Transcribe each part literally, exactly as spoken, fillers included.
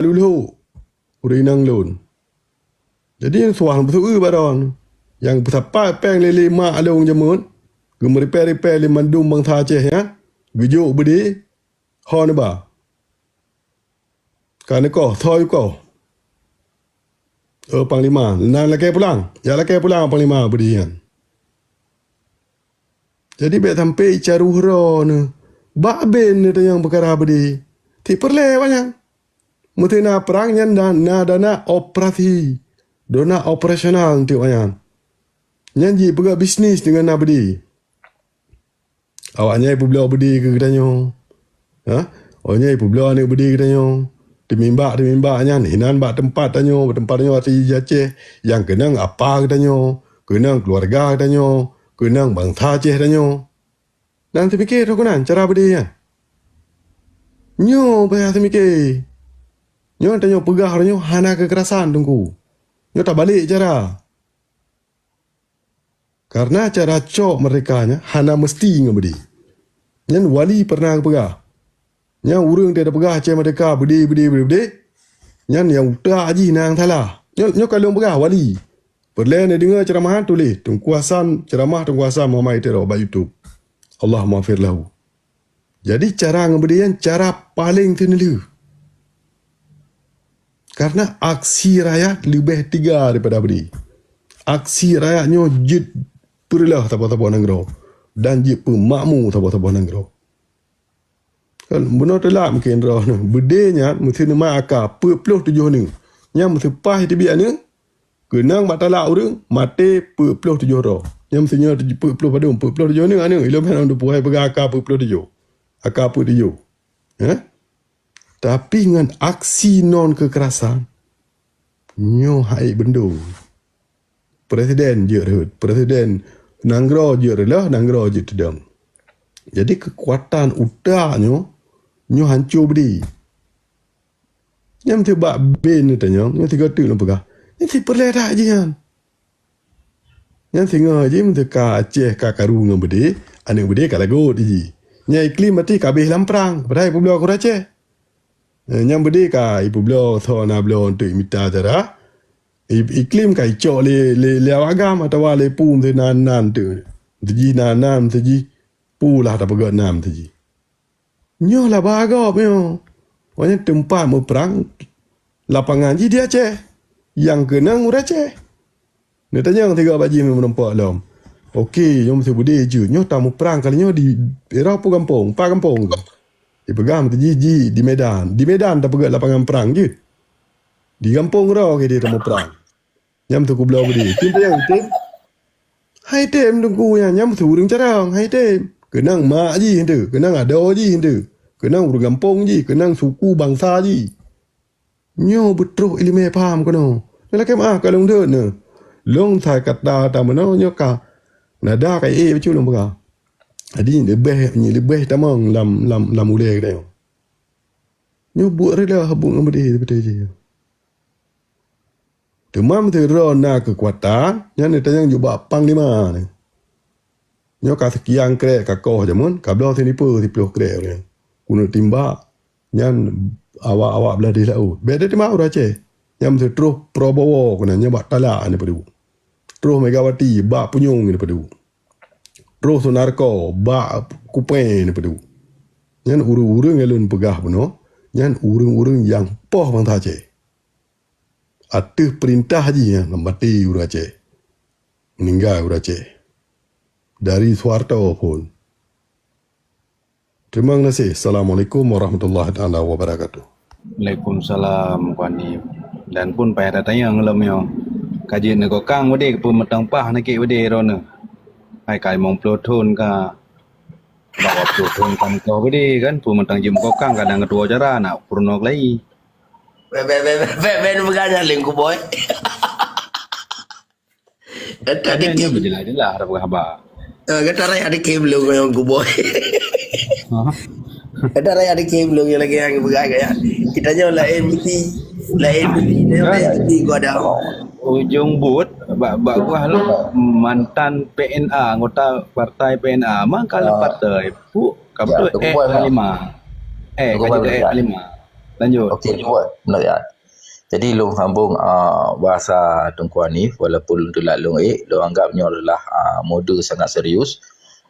lhok ureueng inong lôn. Jadi, nyan suah beuseu bak droe. Nyang peusapat péng lé, lé mak lôn jameun, geumeuripée-ripée lé mandum bansa Aceh nyan, geujok beudé, ho neuba. Ka neukoh, soe koh. Oh, Panglima, na lakée pulang. Jak lakée pulang Panglima beudé nyan. Jadi, bék sampoe icaru uroe neuh. Bak ben neutanyong peukara beudé. Ti peureulée awak nyan. Meuseu na prang nyan na, na dana operasi, dana operasional untuk awak nyan. Nyan jipeugah bisnis deungon na beudé. Awak nyan ipeubloe beudé keu geutanyoe. Ha? Awak nyan ipeubloe aneuk beudé geutanyoe. Teumimbak-teumimbak nyan, inan bak teumpat tanyoe, bak teumpat tanyoe ateueh Aceh, nyang keunong apa geutanyoe, keunong keuluwarga geutanyoe, keunong bansa Aceh tanyoe. Dan teupike droe keunan cara beudé nyan. Nyoe payah teumike. Nyoe tanyoe peugah uroe nyoe hana keukerasan, Teungku. Nyoe tabalek cara. Karena cara cok merdeka nyan hana meusti ngon beudé. Nyan Wali pernah geupeugah. Nyan ureueng teupeugah Aceh merdeka beudé, beudé, beudé, beudé. Nyan nyang utak jih nyang salah. Nyoe, nyoe ka lôn peugah Wali. Peureulée neudeungoe ceuramahan tuléh, Teungku Hasan, ceramah Teungku Hasan Muhammad Itero bak YouTube. Allahummaghfir lahu. Jadi, cara ngon beudé nyan cara paleng teuneulheueh. Karena aksi rakyat leubeh teuga daripada beudé. Aksi rakyat nyoe jeuet peureulôh saboh-saboh nanggroe dan jeuet peumakmu saboh-saboh nanggroe. Kan, bunoe teulak mungken droe nyoe. Beudé nyan meusti neumat aka peuet ploh tujoh nyoe. Nyan meusti paih teubiet nyoe. Keunong bak talak ureueng, maté peuet ploh tujoh droe. Nyan meusti nyoe peuet ploh padum, peuet ploh tujoh nyoe, aneuk ilôn hana dupeue hai peugah aka peuet ploh tujoh. Aka peuet tujoh. Eh? Tapi ngon aksi non kekerasan, nyoe hai bendung. Presiden jeuet rhot, presiden nanggroe jeuet reuloh, nanggroe jeuet teudong. Jadi kekuatan utak nyoe, nyoe hanco beudé. Nyan meusti bak ben neutanyong, nyan sigoe teuk lôn peugah. Nyan si peureulée that jih nyan. Nyan singoh jih meuseuka Aceh ka karu ngon beudé, aneuk beudé ka lagot jih. Nyan iklim maté ka abéh lam prang, padahai ipeubloe keu ureueng Aceh. Eh, nyan beudé ka ipeubloe soe na bloe untuk imita cara. I-, iklim ka icok lé, lé, lé awak GAM atawa lé peue meuseu na nan teuk. Meuseu jih na nan, meuseu jih peue lah tapeugah nan meuseu jih. Nyoe laba gob nyoe. Awaknyan teumpat muprang lapangan jih di Aceh. Nyang keunong ureueng Aceh. Neutanyong sigoe bak jih meureumpok lom. Oke, nyoe meuseubudé jeuet. Nyoe tamuprang kali nyoe di daerah peue gampông, pat gampông tu. Dipeugah meuteujih jih di Medan. Di Medan tapeugah lapangan prang jeuet. Di gampông droe keuh di tamuprang. Nyan meuteukubloe beudé. Tem tayang tem. Hai tem teungku nyan, nyan meuteureueng carông, hai tem. Keunong mak jih teuh, keunong adoe jih teuh, keunong ureueng gampông jih, keunong suku bansa jih. Nyoe beutroh ileumèe paham keunoe. Nyoe lakèe meu'ah ka lôn deuet nyoe. Lôn sai kata tameunoe nyoe ka nada ka ék bacut lôn peugah. Jadi leubeh, leubeh tamong lam, lam, lam ulèe geutanyoe. Nyoe buet reudah buet ngon beudé, beudé jih. Teuma meuseu droe na keukuatan, nyan neutanyong jubak panglima nyoe. Nyoe ka seukian krek ka koh jameun, ka bloe sinipeue siploh krek nyoe. Keuneuk timbak, nyan awak-awak blah di laôt. Bèk teutimang ureueng Aceh. Nyan meuseu troh Prabowo keunan, nyan bak Talak nyan peue. Troh Megawati bak Punyueng nyan peue. Troh Sunarko bak Kupeng nyan peue. Nyan ureueng-ureueng nyang lôn peugah bunoe, nyan ureueng-ureueng nyang poh bansa Aceh. Ateueh peurintah jih nyan maté ureueng Aceh. Meuninggai ureueng Aceh. Dari Soeharto phon. Terima kasih. Assalamualaikum warahmatullahi taala wabarakatuh. Waalaikumsalam, Kuani. Dan pun payah tatanyong lom nyoe. Ka jeuet neugokang udeb peue mantong paih nakeuh udeb droeneuh. Hai ka limong ploh thon ka, dua ploh thon ka meukoh udeb kan, peue mantong jeuet meugokang kadang keutua cara nak peurunoe keulayi. Bèk, bèk, bèk, bèk, bèk, bèk, bèk, bèk, bèk, bèk, bèk, Gata Ada dikém. Nyoe beujeulaih-jeulaih dah peugah haba. Eh, gata raya dikém lôn ngon Kuboy. Hah? Gata raya dikém lôn ngon lagèe nyang peugah gaya. Kita nyoe laén misi, laén misi, laén misi gua dah. Ujong buet bak, bak gua lôn mantan P N A, anggota partai P N A. Mangka lôn partai. Pu, ka beutôi eh Kuboy, Panglima. Eh, ka juga eh Panglima. Lanjut. Okey, buat menurut. Jadi lôn sambung, ah, bahasa Teungku Hanif, walaupun lôn teulat lôn ék, lôn anggap nyoe adalah, ah, mode sangat serius.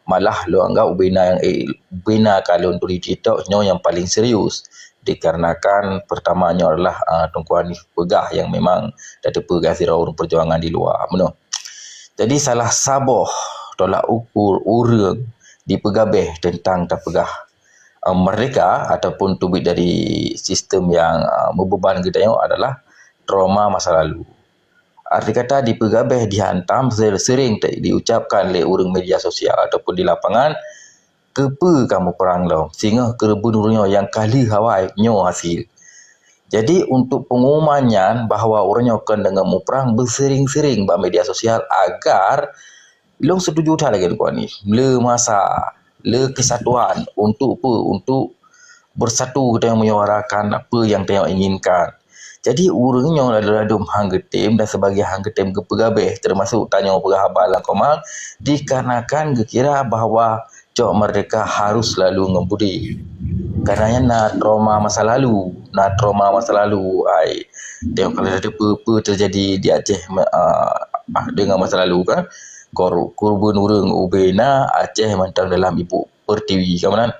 Malah lôn anggap ubena nyang ék, ubena ka lôn turi TikTok nyoe nyang paling serius. Dikarenakan pertama nyoe adalah, ah, Teungku Hanif peugah nyang memang tateupeue gaséh droe ureuëng peujuangan di luwa. Meunoe. Jadi salah saboh tolak ukur ureuëng dipeugabeh teuntang tapeugah, eh, merdeka ataupun teubiet dari sistem nyang, eh, meubeban geutanyoe adalah trauma masa lalu. Arti kata dipeugabeh dihantam se-, sering te-, diucapkan lé ureuëng media sosial ataupun di lapangan, "Keupeue kamoe prang lom? Singoh keureubeuen ureuëng nyoe nyang ka lheueh awai nyoe hasé." Jadi untuk pengumuman nyan bahwa ureuëng nyoe kon deungon muprang beusering-sering bak media sosial agar lôn setuju that lagée Teungku Hanif, le masa, le kesatuan untuk peue? Untuk bersatu geutanyoe menyuarakan peue nyang tanyoe inginkan. Jadi ureuëng nyoe ladom-ladom han geutem dan sebagai han geutem geupeugabeh, termasuk tanyoe peugah haba lam komang, dikarenakan geukira bahwa cok merdeka harus selalu ngon budi. Karena nyan na trauma masa lalu, na trauma masa lalu. Ai, tengok kalau ada apa-apa terjadi di Aceh, ah, dengan masa lalu kan, kor-, keureubeuen ureuëng ubena Aceh mantong dalam ibu pertiwi kan meunan.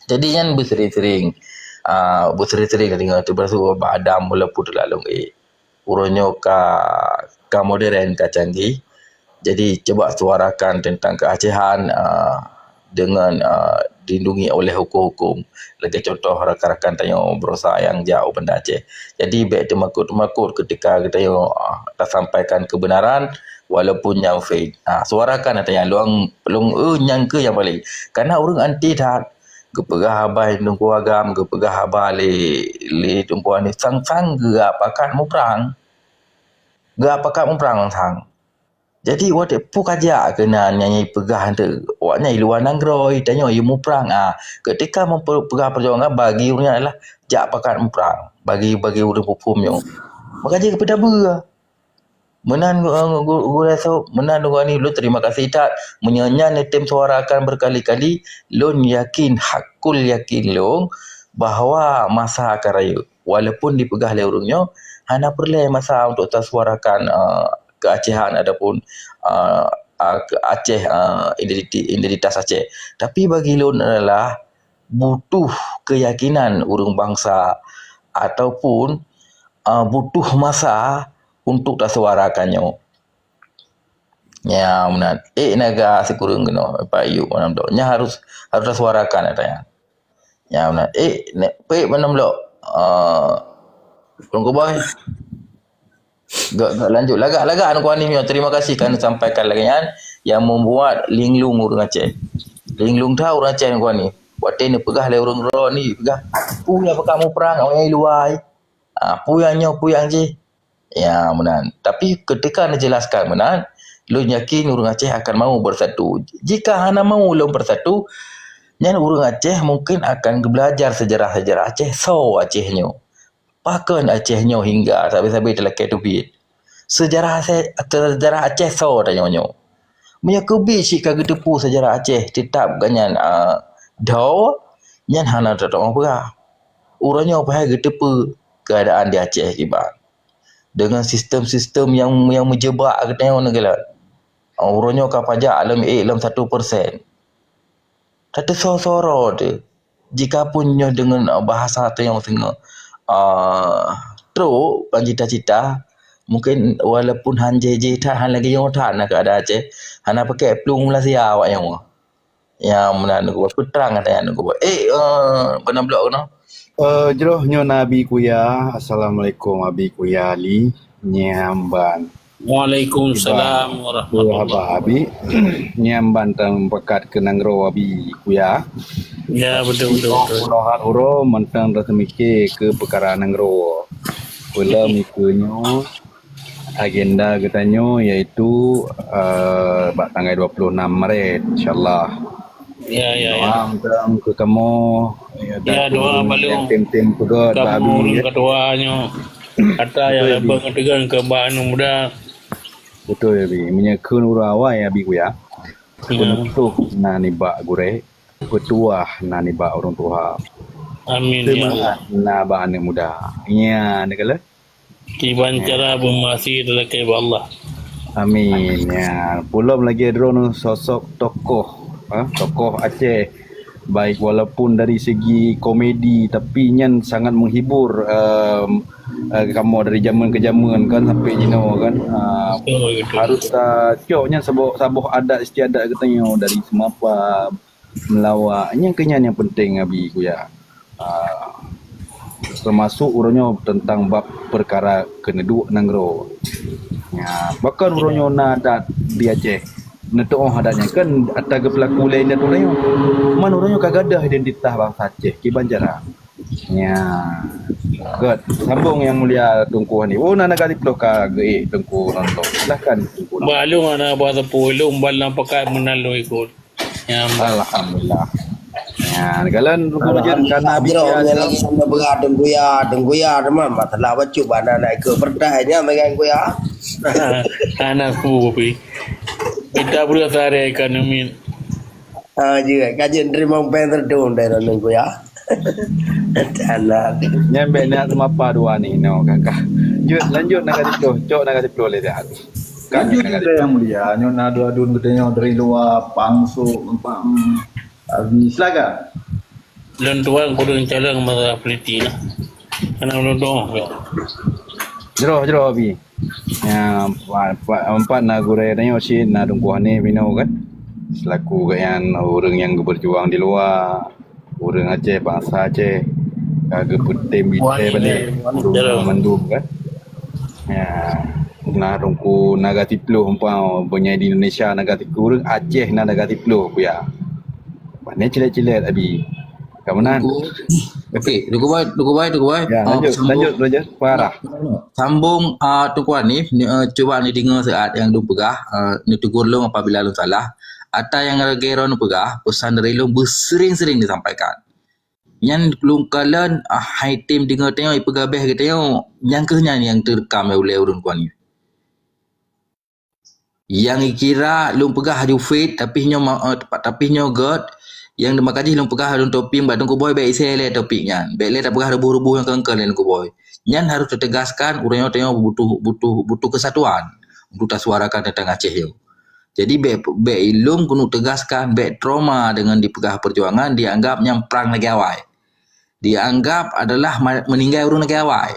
Jadi nyan beusering-sering, ah, beusering-sering deungoe, termasuk bak Adam walaupun teulat lôn ék. Uroe nyoe ka, ka modern, ka canggih. Jadi cuba suarakan tentang keacehan, ah, dengan, ah, dilindungi oleh hukum-hukum. Lagée contoh rakan-rakan tanyoe berusaha nyang jak u Banda Aceh. Jadi bék teumakot-teumakot ketika geutanyoe, ah, tasampaikan kebenaran walaupun nyang fake. Ah, suarakan ata nyang luang, luang, eh, nyang keu nyang paling. Karena ureuëng anti that geupeugah haba lé Teungku Agam, geupeugah haba lé, lé Teungku Hanif, sang-sang geupakat muprang. Geupakat muprang sang. Jadi watée peue ka jak keunan nyang ipeugah teuk, awaknyan i luwa nanggroe, tanyoe i muprang. Ah, ketika meupeugah peujuangan bagi ureuëng nyan adalah jak pakat muprang bagi, bagi ureuëng peuphom nyoe. Maka jih geupeudabeue. Meunan, eh, gu-, gurée sôk, meunan Teungku Hanif, lôn terima kasih that. Meunyoe nyan neutem suarakan berkali-kali, lôn yakin, hakul yakin lôn bahwa masa akan rayeuk. Walaupun dipeugah lé ureuëng nyoe, hana peureulée masa untuk tasuarakan, eh, keacehan ataupun, eh, eh, ke Aceh, eh, identiti, identitas Aceh. Tapi bagi lôn adalah butuh keyakinan ureuëng bansa ataupun, eh, butuh masa untuk tasuarakan nyoe. Ya, meunan. Eh, naga sikureueng keunoe, Pak Ayub, mana blok. Nya harus, harus tasuarakan ata nyan. Ya, meunan. Eh, ne-, pek mana blok. Ah, Teungku Boy. Gak, gak lanjut. Lagak, lagak Teungku Hanif nyoe. Terima kasih kerana sampaikan lagak nyan yang membuat linglung ureuëng Aceh. Linglung that ureuëng Aceh Teungku Hanif. Watée neupeugah lé ureuëng droe ni, peugah, "Peue nyang peugah muprang, awaknyan i luwa." Ah, peue nyang nyoe, peue nyang jih. Ya, meunan. Tapi ketika neujelaskan meunan, lôn yakin ureuëng Aceh akan mau bersatu. Jika hana mau lôn bersatu, nyan ureuëng Aceh mungkin akan geubelajar sejarah-sejarah Aceh, soe Aceh nyoe. Pakon Aceh nyoe hingga sabe-sabe teulakée teubiet. Sejarah Aceh, sejarah Aceh soe tanyoe nyoe. Meunyoe keubiet cit ka geuteupeue sejarah Aceh, teutab gobnyan, a, dho, nyan hana teutoh peugah. Uroe nyoe payah geuteupeue keuadaan di Aceh kiban. Dengan sistem-sistem nyang, nyang meujeubak geutanyoe neukalon. Uroe nyoe ka pajak lom ék lom satu persen. Tateusoe-soe droe teuh. Jikapun nyoe deungon, eh, bahasa tanyoe singoh, eh, trok ban cita-cita, mungkin walaupun han jih-jih that, han lagée nyoe that na keuadaan Aceh, hana pakèk plueng Malaysia awak nyoe. Nyang meunan geuba peutrang ata nyan geuba. Eh, eh, beuna blok keunoe. Eh, jroh nyoe na Abi Kuya. Assalamualaikum Abi Kuya Ali. Nyang ban. Waalaikumsalam warahmatullahi wabarakatuh. Abi. Nyang ban teupeugah keu nanggroe Abi Kuya. Ya, betul, betul, betul. Bunoe hat uroe mantong teumikir keu peukara nanggroe. Peulom ikeu nyoe agenda geutanyoe iaitu, eh, bak tanggai dua puluh enam Maret, insya Allah. Ya, ya, ya. Doa mantong keu kamoe, ya, doa balong. Tim-tim peugöt bak Abi, ya. Ketua nyoe. Kata nyang leubeh ngon teugon keu bak aneuk muda. Beutôi, Abi. Meunyoe kheun ureueng awai, Abi Kuya. Ya. Peunutôh na nibak gurée, peutuah na nibak ureueng tuha. Amin, ya Allah. Seumangat na bak aneuk muda. Nya, neukalon. Kiban cara beumeuasi talakée bak Allah. Amin. Ya, ulôn lagée droeneuh sosok tokoh, ha, tokoh Aceh. Baik walaupun dari segi komedi, tapi nyan sangat menghibur, em, eh, kamoe dari zaman ke zaman kan sampai jinoe kan. Ah, betul, betul. Harus tacok nyan saboh, saboh adat istiadat geutanyoe dari seumapa, meulawak. Nyan keuh nyan nyang penting, Abi, Kuya. Ah, termasuk uroe nyoe tentang bab peukara keuneudok nanggroe. Ya, bahkan uroe nyoe na adat di Aceh. Neutuoh adat nyan kan ata geupeulaku lé indat uroe nyoe. Man uroe nyoe ka gadôh identitas bansa Aceh, kiban cara. Ya. Gét, sambung Yang Mulia Teungku Hanif. Oh, na neugati ploh ka geuék Teungku nonton. Silahkan Teungku nonton. Bah, lôn hana bah teupeu, lôn ban lam pakat meunan lôn ikot. Ya, alhamdulillah. Ya, galon Teungku Rajen kana bi ya. Lagi sama berat Teungku ya, Teungku ya, teman. Masalah bacut bana nak ikut pertai nya megang Teungku ya. Hana ku pi. Kita boleh sehari ekonomi. Ah, jeuet. Kaji nerima upeng terdum dari Teungku ya. Tanah. Nyan bèk na seumapa dua ni, no, kakak. Jeuet, lanjut neugati ploh, cok neugati ploh lé dah. Lanjut, Yang Mulia, nyoe na dua dun geutanyoe dari luwa, Pang Su, Pang Abi, silakan. Lôn tuan kureueng calon masa politik lah. Karena lôn doa. Jroh, jroh, Abi. Ya, empat, empat, empat na gurèe tanyoe cit, na Teungku Hanif inoe kan. Selaku gobnyan ureueng nyang geubeujuang di luwa, ureueng Aceh, bansa Aceh, ka geupeutem bithèe balek ureueng mandum kan. Ya, na Teungku Naga Siploh umpama, bunyai di Indonesia Naga Siploh, ureueng Aceh na Naga Siploh, Buya. Pane cilet-cilet, Abi. Ka meunan. Okey, Teungku Boy, Teungku Boy, Teungku Boy. Ya, ah, lanjut, sambung. Lanjut, lanjut. Parah. Sambung, ah, Teungku Hanif, ni, eh, cuba ni deungoe siat nyang lôn peugah, eh, ni tegur lôn apabila lôn salah. Ata nyang lagèe droeneuh peugah, pesan dari lôn beusering-sering disampaikan. Nyan lôn kalon, ah, hai tem deungoe tanyoe, ipeugah beh geutanyoe, nyang keuh nyan nyang teurekam ulèe ureueng Teungku Hanif. Nyang ikira lôn peugah haju fit, tapi nyoe ma-, eh, tepat, tapi nyoe gèt, nyang maka jih lôn peugah lôn topping bak Teungku Boy, bèk isé lé topik nyan. Bèk lé tapeugah ruboh-ruboh nyang keu-keu lé Teungku Boy. Nyan harus teutegaskan, ureueng nyoe tanyoe butuh, butuh, butuh kesatuan untuk tasuarakan tentang Aceh nyoe. Jadi, bèk, bèk ilôn keuneuk tegaskan, bèk trauma deungon dipeugah perjuangan, dianggap nyan prang lagèe awai. Dianggap adalah ma-, meuninggai ureueng lagèe awai.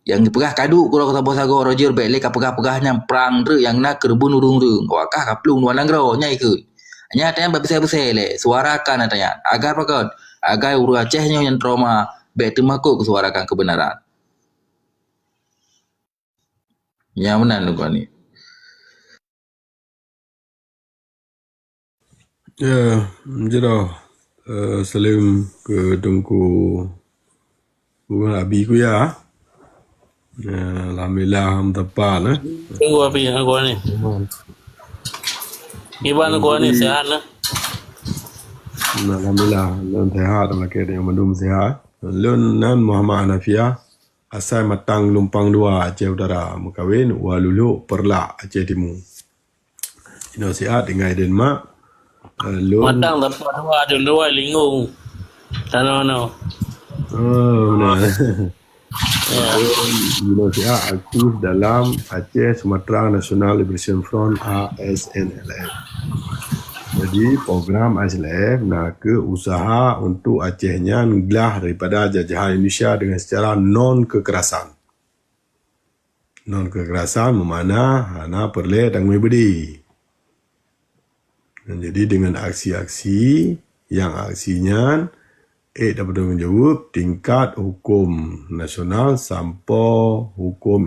Nyang geupeugah ka duek keudroe keu saboh sagoe, Roger, bèk lé kapeugah-peugah nyan prang treuk nyang na keureubeuen ureueng-ureueng. Awak kah kaplueng luwa nanggroe, nyan ikheun. Nyan ata nyan bèk beusai-beusai lé, suarakan ata nyan. Agar pakon? Agar ureueng Aceh nyoe nyang trauma, bèk teumakot keu suarakan keubeunaran. Nyan meunan, Teungku Hanif. Ya, jroh, eh, saleuem keu Teungku, bukan Abi Kuya. Ya, alhamdulillah, meuteupah, eh. Teungku Abi, Teungku Hanif. Kiban Teungku Hanif, sihat, nah? Alhamdulillah, lôn sihat, makai dia mandum sihat. Lôn nan Muhammad Hanafiah, asai Matang Lumpang Dua, Aceh Utara, meukawen Waluluk Peureulak, Aceh Timu. Inoe siat tinggai den mak. Eh, lôn Matang Lumpang Dua, di luwa Lingung. Tanoh nyoe. Oh, beuna. Ya. Lôn inoe siat aktif dalam Aceh Sumatra National Liberation Front, A S N L F. Jadi, program A S N L F na keuh usaha untuk Aceh nyan glah daripada jajahan Indonesia dengan secara non kekerasan. Non kekerasan meumakna hana peureulèe tanggong beude. Jadi, dengan aksi-aksi nyang aksi nyan ék tapeutanggung jaweueb tingkat huköm nasional sampoe huköm